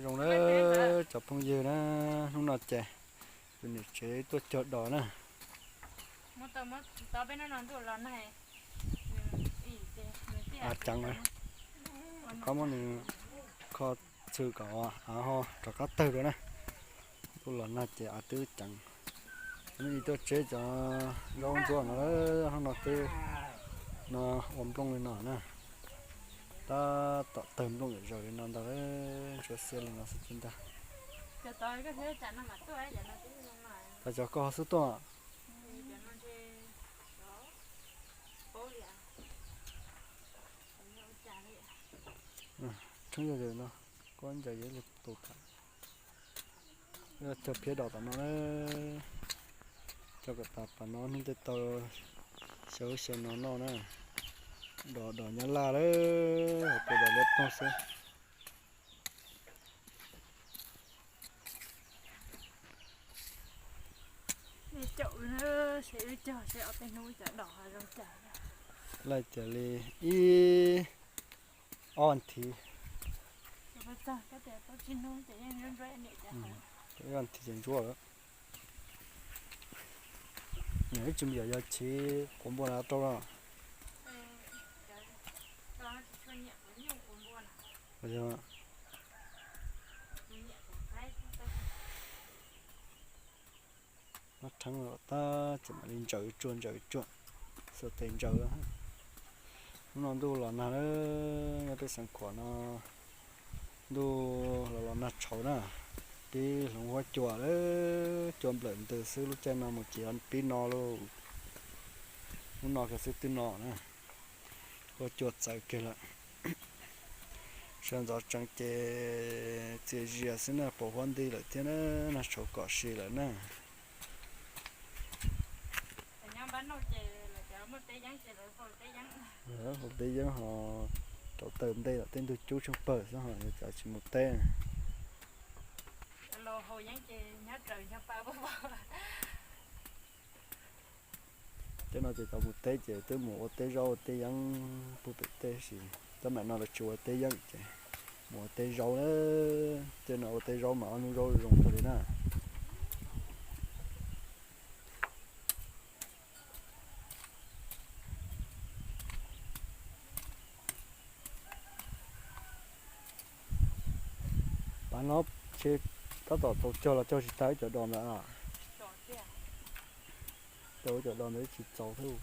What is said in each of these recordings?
Zoo na, cov phooj ywg na, hnub no ces kuv niam tsev tuaj cog dos na. Av ceev, qab muab nws kho txhw kom av ho rov qab tawg dua na. Kuj los nag ces av twb ceev. Ib tuaj tseb cov zaub ntxuab no, hnub no twb no ua nplooj li no na. Tab tom tawg nplooj yam zaws li no ntag, ntsuab xiab li no xwb thiab ntag. Tag cov koj ho xub tuaj. Tsheb yog no, koj ncaws yuav li tus kam. Cog phiab dos tom no na, cog kom tas pas no hnub tej tau xyaw xyaw no noj na. Dos dos nyab laj lawm, hauv pes dos liab ploog xwb. Caum, seb wb cog seb ob peb hnub cov dos ho zoo cas. Laij tias li ib ob thiv. Ib ob thiv ces ntsuab lawm. Nws ib tsis me nyuam yog chiv quav npua na rau no. Nab rheeb los tab ces mam li ntsaws tsuag ntsaws tsuag, xuas tes ntsaws. Hnub no ntuj los nag lawm, nyob peb Xeev Khuam no ntuj los los nag tshauv na. Pib hloov huab cua lawm, cua nplawm ntws xwb, lub caij no mus ces pib no lauj. Hnub no kiag xwb twb no na, huab cua txawv kiag lawm. Sawv ntxov tsees ces txias zias xwb na, pos huab nti lawm thiab na, nag tshauv kom si lawm na. Haus teb yeeb ho rau taw ntej lawm, tej ntug cub tsheej pawg xwb ho yuav cas tsis mus teb. Tej no ces tau mus teb ces twb mus ua teb zaub ua teb yeeb puag pem teb, tab sis cov mam no lawv tsis ua teb yeeb ces mus ua teb zaub na. Tej no ua teb zaub mas ob hnub zaub zoo kawg li na. Pas no ces tab tom tau cog los cog tsis tag ib cov dos ntawd. Cog ib cov dos ntawd tsis txaus thiab.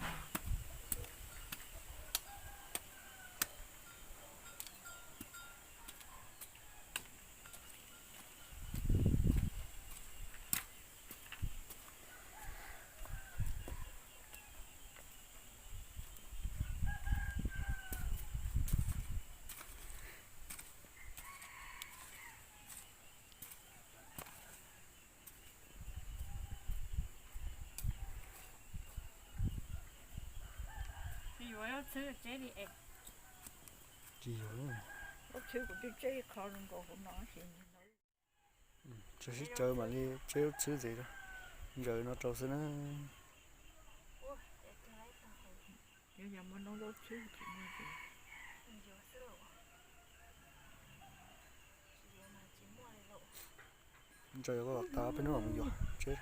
Tsis yuav, tsis yuav. Tsis sib tsaws mam li tseb lub txhwb ntxiv, ntsaws no rau xwb na. Ntsaws kom tas peb hnub mam mus yuav tseb.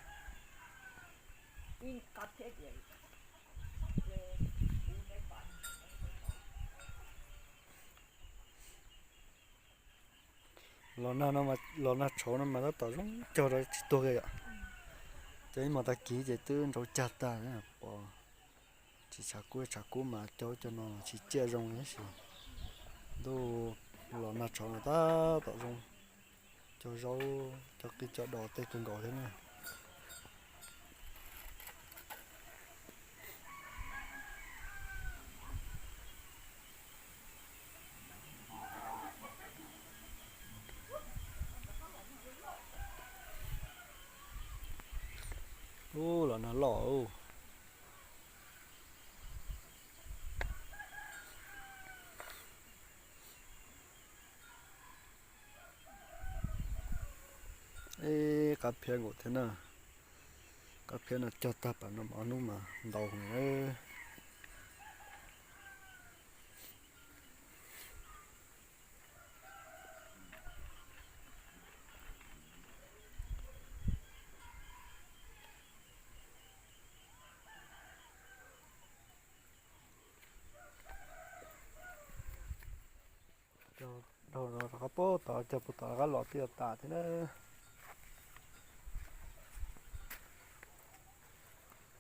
Los nag no, los nag tshauv no mas tab tom zoo cog rau tsis tuag kiag yom. Cog ib hmos tag kis ces twb nrau cag tag, pom tsis tshav kub, tshav kub mas cog cov no tsis ciaj zoo tab sis ntuj los nag tshauv no tab tom zoo cog zaub cog qij cog dos tej kawg nkaus thiab na. Ub, los nag loj. Ib qab phiab nkaus thiab na. Qab phiab no cog tag pas no mas ob hnub mas ntau heev na. Tod cog puag tom qab los twb yuav tas thiab na.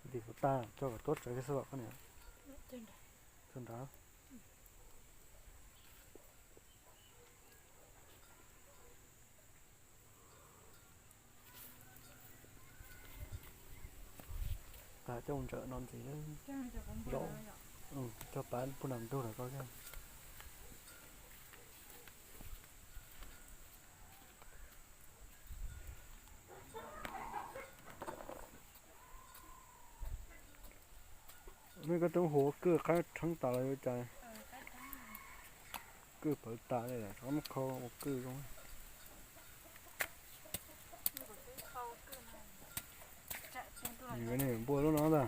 Ntim kuv tag, cog kom tuab rawv kiag xwb os koj niam. Cog nrad. Tag coj mus ntsawm no ntxiv. Zaum, cog pab puag nram ntug lawm koj. Nej koj roob hu ua kwj qab rheeb tas los yuav cas? Kwj pawv tas li, rov muab khau ua kwj zoo. Nws npua lub no ntag.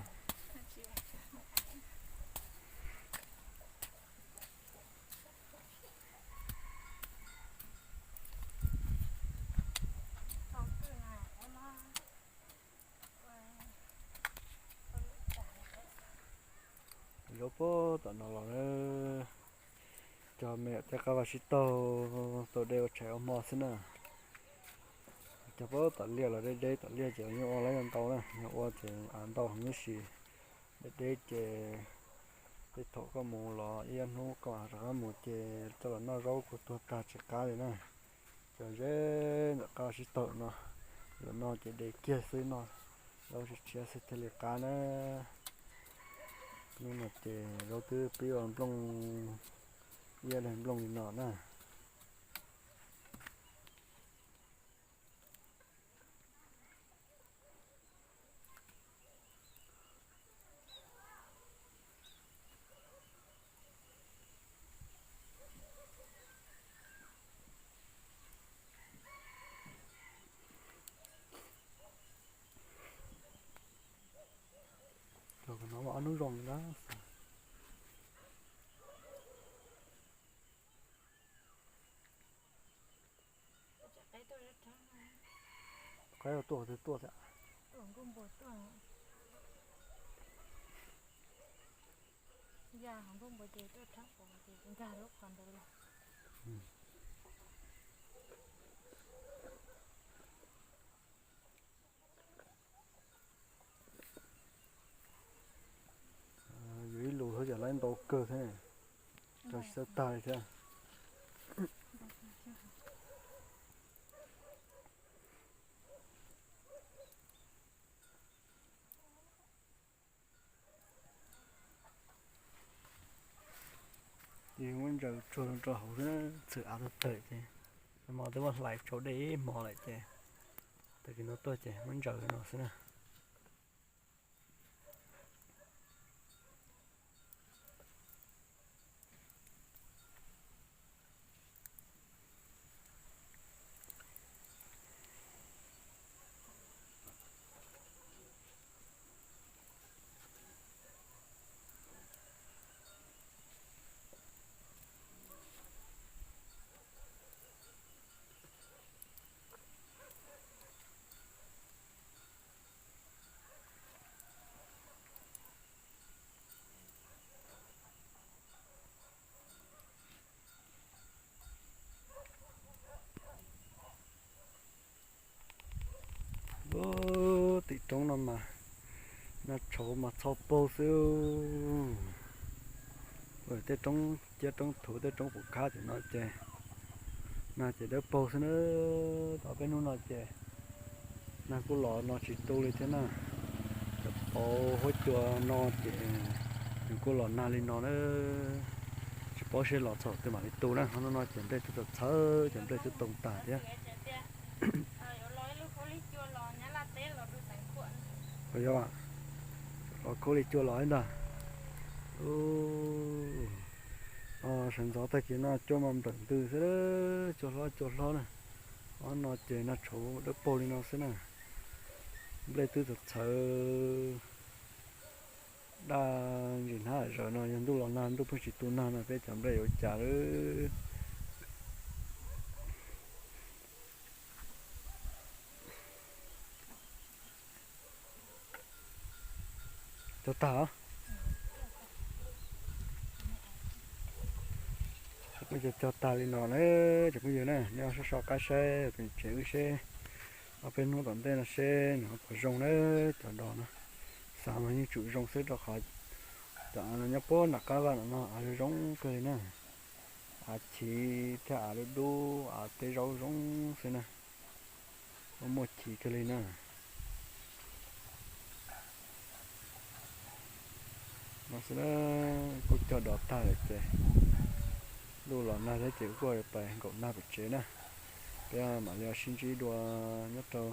Zaub puag tom no los na, cog me tej qab vaj sib taug, tau dej ua tshais ua hmo xwb na. Cog puag tom liaj los deb deb, tom liaj ces yeej ua lawm ntau na, yog ua ces av ntau heev ib si. Deb deb ces tej thaum koj mus los ib ob hnub koj rov qab mus ces coj los noj zaub kuj tuag tag tsis qab li na. Cog ze ntawm qab sib taug no, lawm no ces de kiag xwb no, zaub tshiab xwb thiaj li qab na. Hnub no ces zaub twb pib ua nplooj, iab daig nplooj li no na. Cog no ob hnub zoo na. Qaib tuaj twg tuaj thiab? Yus ib lus xwb ces lawv ntau kawg thiab, cog tsis txawj tag li thiab. Ces muab ntsaws tsuag rau hauv xwb, txhwm av tawg tawg ces, hmo twb muab hlais tsau dej ib hmo lawm ces, tag kis no tuaj ces muab ntsaws no xwb na. Ub, tim roob no mas nag tshauv mas txho paug xwb. Tej roob ciab roob thuv tej roob pum khab tim no ces nag ces dawb paug xwb na. Tom peb hnub no ces nag kuj los no tsis tu li thiab na. Cov pauv huab cua no ces nws kuj los nag li no na. Tsis paub seb los txog twg mam li tu na. Hnub no ces nplej twb txawv txhawv ces nplej twb too tag thiab. Yog, los khaub lig cua los ib ntag. Sawv ntxov tag kis no cua mas nplawm ntws xwb, cua hlob cua hlob na. Ob no ces nag tshauv dawb paug li no xwb na. Nplej twb txawv txhawv. Daj ntsis hnab zawv no yog ntuj los nag ntuj pheej tsis tu nag no peb cov nplej yuav ua cas lawm. Cog tag os. Cog cog tag li no na, cov phooj ywg na, nej so so qab saib pem tsev wb seb, ob peb hnub tom ntej no seb nws ho puas zoo na. Cov dos no xav mas yeej tsum zoo xwb rau qhov cov av no nyob puag nram qab vaj no no av zoo zoo kawg li na. Av chiv thiab av dub dub, av teb zaub zoo xwb na. Muaj muaj chiv kawg li na. No xwb na, kuj cog dos tag lawm ces ntuj los nag thiab ces kuj pais nkaum nag pem tsev na. Peb mam li sib ntsib dua nyob rau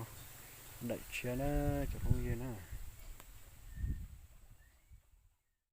daim tshiab na, cov phooj ywg na.